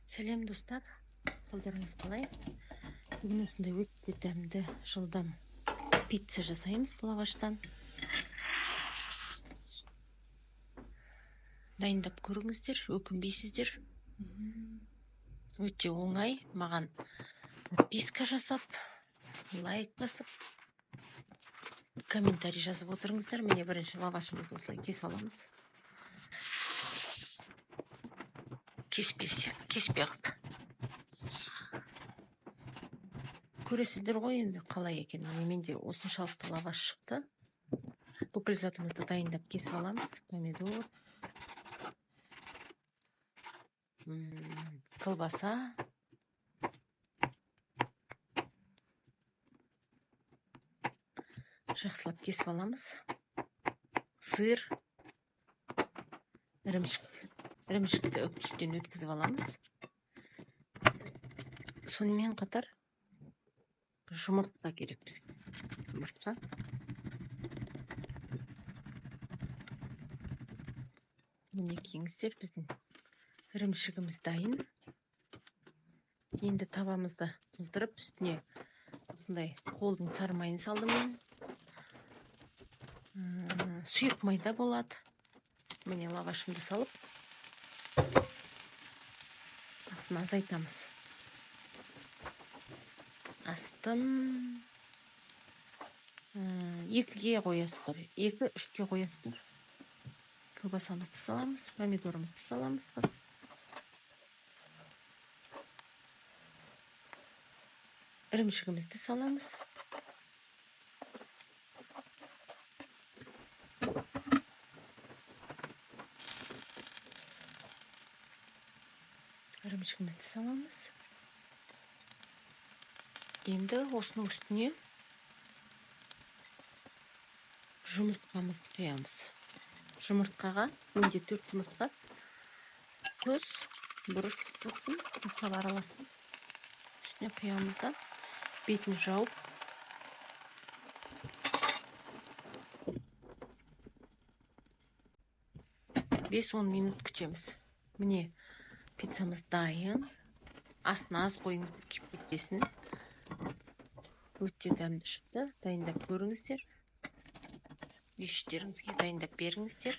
Сәлем, достар! Қалдарыңыз қалай? Бүгін осындай өте дәмді, жылдам пицца жасаймыз лаваштан. Дайындап көріңіздер, өкінбейсіздер. Өте оңай. Маған подписка жасап, лайк басып, комментарий жазып отырыңыздар. Міне, бірінші лавашымызды осылай кесіп аламыз. Кеспе, кеспе қылып. Көресіздер ғой енді қалай екен. Міне, менде осыншалықты лаваш шықты. Бүкіл затымызды дайындап кесіп аламыз. Помидор, колбаса, жақсылап кесіп аламыз. Сыр, ірімшік. Ірімшікті үккіштен өткізіп аламыз. Сонымен қатар жұмыртқа керек бізге. Жұмыртқа. Мінекейіңіздер, біздің ірімшігіміз дайын. Енді табамызды қыздырып, үстіне осындай қолдың сары майын салдым мен. Сұйық май да болады. Міне, лавашымды салып, астын азайтамыз. Астын екіге қоясыздар, екі, үшке қоясыздар. Колбасамызды саламыз, помидорымызды саламыз. Ірімшігімізді саламыз. Ірімшігімізді саламыз. Енді осының үстіне жұмыртқамызды құямыз. Жұмыртқаға менде 4 жұмыртқа, тұз, бұрыш қостым, жақсылап араластырып үстіне құямыз да, бетін жауып, 5-10 минут күтеміз. Міне, пиццамыз дайын. Астын аз қойыңыздар, күйіп кетпесін. Өте дәмді шықты. Дайындап көріңіздер, үй іштеріңізге дайындап беріңіздер.